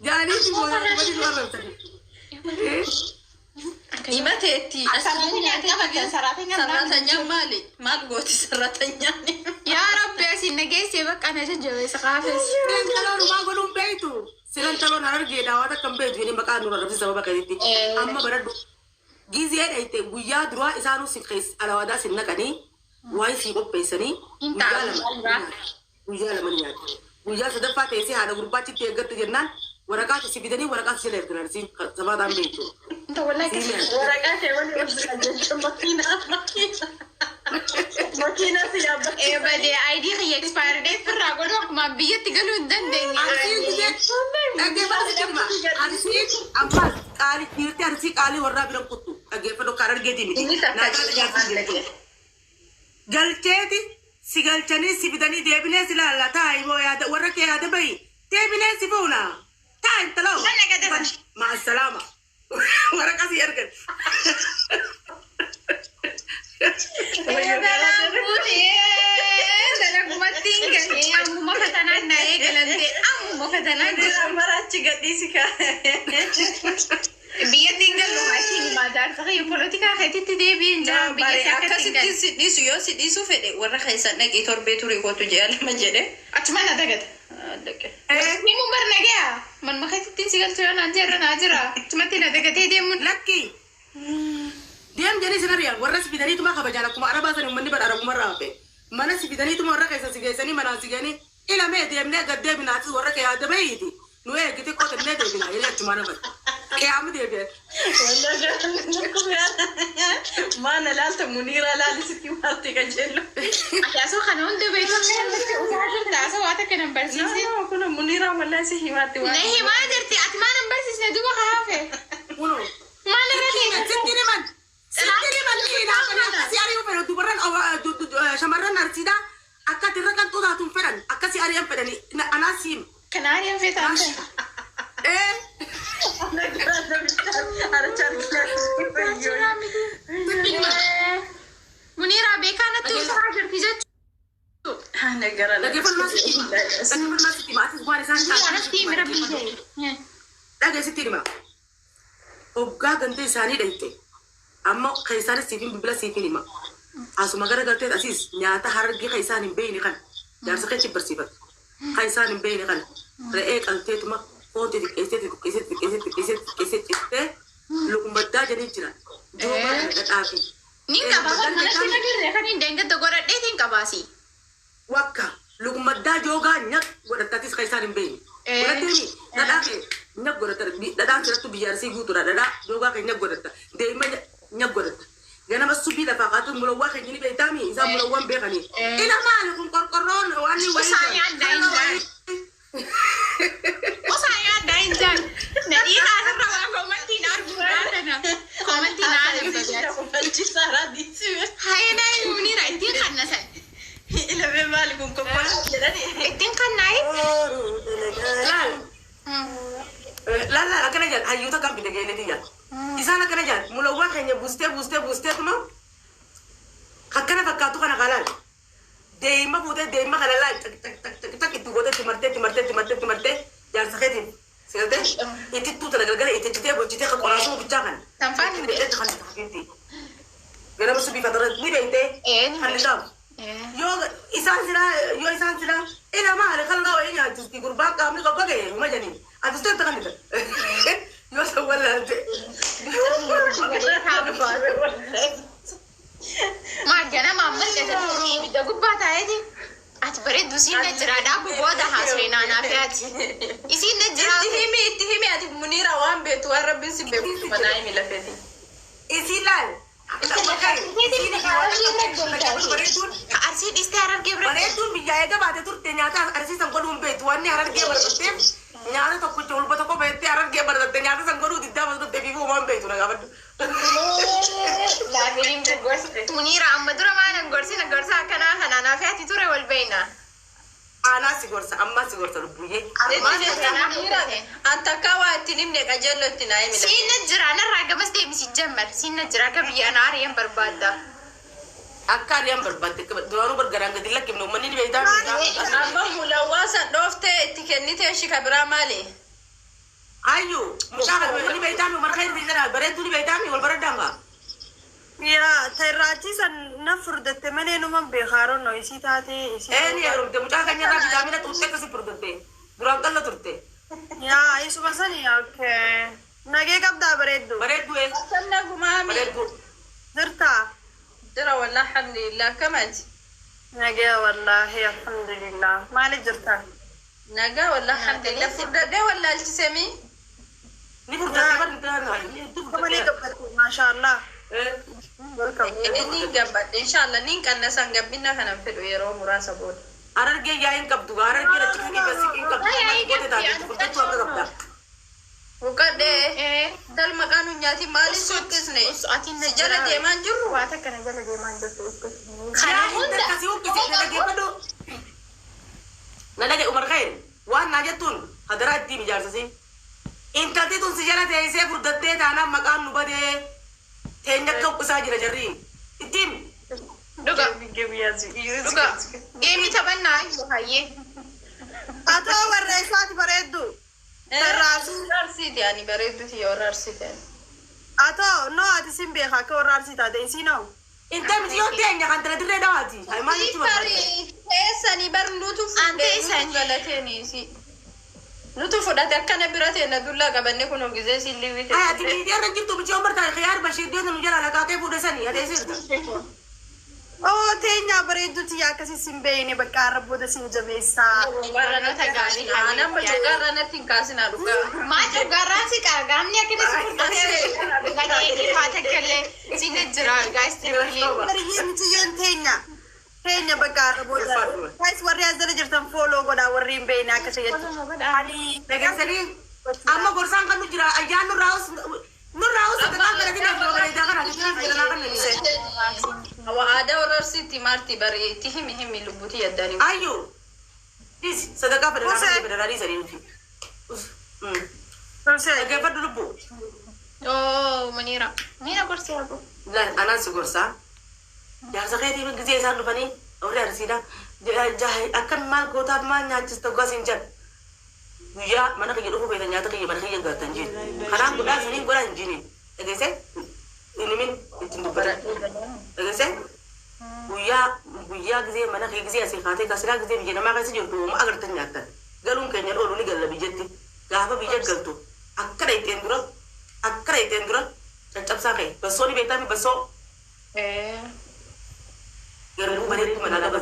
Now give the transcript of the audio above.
Jaaniiti mootummaa nu arrabsani. Himateetti. Sarratanyaan qabatan sarratanyaan Sarratanyaan maali? Maal gooti sarratanyaan? Yaa Rabbi asiin nageessee bakka na jajjabeessa kaafes. Silantaloon maa godhuun beektu. Silantaloon harargeedha waan akka hin beektu jedhee maqaa nu arrabsi sababa kanatti. Amma baradhu. Gizee dhayite guyyaa duraa isaanuu si keessa alawaadaa si naqanii waa'ee si qopheessanii Hin guyyaa taa'u, lama guyyaa lama ni nyaatu. Guyyaa sadaffaa teessee haadha gurbaachitti eeggattu jennaan waraqaa si fidanii waraqaa si jala ergan arsiin sabaataan beektu. Inta wallahi kasi. Waraqaa kee waliin ol qajeelcha makiinaa makiinaa. Makiinaa si yaabbata. Ee badee ID kiyya expire date irraa godhu akkuma biyyatti galuu hin dandeenye. Arsiin gizee dhaggeeffatu sitti hima. Arsiin ammaas qaalii dhiirti arsii qaalii warraa bira kuttu dhaggeeffatu kan argeetii miti. Inni takka Naagaa tajaajila jirtu. Galcheeti si galchanii si fidanii deebinee si laalla taa'i boo yaada warra kee yaada bahi deebinee si fuuna taa'i intaloo. Mana gadaba. Maasalaama. Waraqaa si ergan. Eegalaan fuudhee dalagumatti hin galee ammuma fatanaan na eegalante ammuma fatanaan jira. Mara achi gadhiisi kaa. Biyyatti hin galu achiin himaa jaarsa kiyya polotikaa keetitti deebiin jira biyyatti akkatti hin Akkasitti galu. si dhiisu yoo si dhiisu fedhe warra keessan dhaqii torbee turii kootu ji'a lama jedhe. Achuma na dagata. Dhaqe. Himu bar nagaya manuma keetitti si galchu yoo naan jeerra naa jira achumatti na dagatee deemuun. Lakki. Deem jedhanii sin ari'an warra si fidaniituma kabajaan akkuma arabaa sana uummanni bara arabumarraa hafe. Mana si fidaniituma warra keessa si geessanii manaan si geessanii ilamee deemnee gad deebinaatis warra kee yaada bahiiti. Nu eegite qotannee deebinaa jedhee achumaan hafan. Qiyaamu deebi'an. Maana laalta Muniira laalisitti maalti qajeellu. Ati asoo kana hunda beektu usaa jirta asoo waa takka nan barsiisin. Kun Muniira wallahi si himaatti Na waan. himaa jirti ati maa nan barsiisne duba haafe. Kunoo. Maal irra deema? Sitti himan. Sitti himan dhiiraa kana akkasii ari'uu fedhan dubarran shamarran arsiidhaa akka ati irra qalxuu taatu hin fedhan akkasii ari'an fedhanii anaas hima. Kanaariyan feetaan ta'e. Ee. Muniira beekaa natti usaa jirti jechuudha. Dhaggeeffannaa sitti hima. Dhaggeeffannaa sitti hima. Atis waan isaan Muniira natti himi rabbii ta'e. Dhagee sitti hima. Hoggaa gantee isaanii dhayite. Amma kan isaanis siifin bilbila siifin hima. Asuma gara galtee asiis nyaata harargee kan isaan hin beekne kana. Jaarsa keetti barsiifatu. Kan isaan hin beekne kana. Re'ee qalteetuma foon xixiqqeessee xixiqqeessee xixiqqeessee xixiqqeessee xixiqqeessee cittee luqummaddaa jedhanii jira. Duuba dhadhaa fi. Nin qaba manatti nagarree kan hin deengadda godhadheetiin qabaasi. Wakka luqummaddaa joogaa nyak godhattaatis kan isaan hin beekne. Godhatteemi dhadhaa kee nyak godhatta dhadhaan sirrattu biyya arsii guutuudha dhadhaa joogaa kee nyak godhatta deema nyak godhatta. Ganama subii lafaa kaatu mulawwaa keenya ni beektaami isaan mulawwaan beekanii. Ila maali kun qorqorroon waan inni wayii. Usaan yaaddaa hin jaan. Usaan yaaddaa hin jaan. Na dhiiraa asirra waan koomantiin argu gaafana. Koomantiin haala Hayyanaa Muniira ittiin kannasan. Ilamee maali kun kokkolaa jedhani. Ittiin kannaayi. Laal laal laal akkana jaan hayyoota kan bita geeneeti jaan. Isaan akkana jaan mulawwaa keenya buustee buustee buustee tuma akkana fakkaatu kana kalaal. Deema fuutee deema kana laal tak tak tak tak tak itti gootee itti martee itti martee itti martee itti martee jaarsa keetiin sigaltee itti tuuta galgala itti citee gochitee kan qoraasuu bichaa kana. Tanfaan Itti godhee kan itti Ganama subii fatara ni beektee. Ee, ni Kan dhaabu. Yoo isaan silaa yoo isaan silaa ila maali kan laa wayii nyaachisti gurbaan qaamni qopha ga'e huma janiin ati suuta kan dhita. Yoo san wallaalte. Maal ganama amma argatan ibidda gubbaa taa'eeti. Ati bareeddu siin na jira dhaabu booda haasawee naanaa fi ati. Isiin na jira. Itti himi itti himi ati Muniira waan beektu waan rabbiin si beeku manaa himi lafeeti. Isiin laal. Bareedduun Ka arsii dhiistee harargee bira. bareedduun biyyaa eega baate turte nyaata arsiisan godhuu hin beektu wanni harargee baratteef nyaata tokkicha ulba tokko beektee harargee baratte nyaata san godhuu diddaa baratte fi uumaan beektu na gaafadhu. Muniira amma dura maal gorsina gorsa akkanaa kanaa fi ati ture wal beeyna. Aanaa si gorsa ammaa si gorsa lubbuyyee. An takka waa ittiin himne qajeello itti naa himi lafeeti. Siin na jira narraa gamas deemisi jammar siin na jira akka biyya ana ariyan barbaadda. Akka ari'an barbaadde duraanuu gargaraan gadi lakkifne uummanni ni beektaa. Amma mulawwaa san dhooftee itti kennitee shi ka biraa maali? Ayyu mucaa kana ni beektaami Umar Khayr jedha bareedduu ni beektaami wal baraddaama. Yaa ta'irraachisan na furdatte malee numan beekaa isii taatee isii. Ee ni heerumte mucaa keenya irraa vitaamina xuuxxee akkasii furdatte. Duraan qal'oo turte. Yaa isuma sani okay. Nagee qabdaa bareeddu. Bareedduu ee. Akkam nagumaami. Bareedduu. Jirtaa? Jira wallah alhamdulillah akkamaati. Nagee wallaahi alhamdulillah. Maaliif jirtaa? Nagaa wallah alhamdulillah furdadhee wallaalchisemi. Ni furdatte bari Malee gabbatte maashaallah. Welcome. Ni gabbadhe inshallah ni qannasan gabbina kanan fedhu yeroo muraasa booda. Harargee yaa hin qabdu harargee achi keessa hin qabdu. Gootee taate furdachuu akka qabda. Huqadhee dal maqaan nu nyaati maaliif suuqqisne? Si jala deemaan jirru. Waa takka na jala deemaan jirtu. Kana hunda akkasii huqqise na dhaggeeffadhu. Na dhage Umar Khayr waan naa jettuun hadaraa ittiin ijaarsisi. Intalti tun si jala teessee furdattee taanaan maqaan nu badee teenya akka uqqisaa jira jarri. Ittiin Dhuga. Dhuga. Geemii taphannaa hayyee. Atoo warra isaati bareeddu. Tarraasuu. Warra Arsiiti ani bareedduti warra Arsiiti ani. Atoo no ati sin beekaa akka warra arsii taate isii noo. Intal miti yoo teenya kan tana dirree dhawaati. Hayi maal jechuu barbaadde? Teessanii bar nutu An fuudhee nutu galateeni Nutu fudhate akkana bira teenna dullaa qabanne kun hogizee siin liwwite. Hayi ati miidiyaa irra jirtu miti yoo bartaate khiyaar Bashiir deemtu nu jala laqaaqee fuudhe sanii ati eessirta. Oo teenyaa bareedduti yaa akkasii sin beeyne bakka arra booda sin jabeessaa. Barnoota gaarii Nama cuqaarraa natti hin kaasinaa dhugaa. Maa cuqaarraan si qaagaamni akkana si furdatee gadee faa takka illee si jira gaas Bariyyee mitiyyoon teenya. Teenya bakka arra booda. Guys warri as jala jirtan follow godhaa warri hin beeyne akkasii jechuudha. Ani Dhageessanii amma gorsaan kan nu jira ayyaan nurraa us nurraa us sadarkaa kana dina bareedaa kana jechuun kana kan Aadaa warra Arsiitti maarti bari itti himi himi lubbuti yaddanii. Ayyo dis sadarkaa federaalaa federaalii sanii nuti. Tumsee. Dhaggeeffadhu lubbu. Oo Muniira. Muniira gorsii hafu. Anaan si gorsaa. Jaarsa keetii gisee isaan dhufanii warri Arsiidha. Akkam maal gootaaf maal nyaachista gosa hin jedhu. Guyyaa mana kiyya dhufuu beektan nyaata kiyya mana kiyya gaatan jiru. Kanaan godhaa saniin godhaa hin jiini. Dhageessee inni min ittiin dubbatan. Dhageessee guyyaa guyyaa gisee mana kiyya gisee asii kaatee kasilaa gisee biyya namaa keessa jirtu uuma agartan nyaattan. Galuun keenya oolu ni galla biyyatti. Gaafa biyya galtu akkana ittiin dura akkana ittiin dura caccabsaa ka'e. Bassoo ni beektaa mi bassoo? Garbuu bareedduu manaa qaba.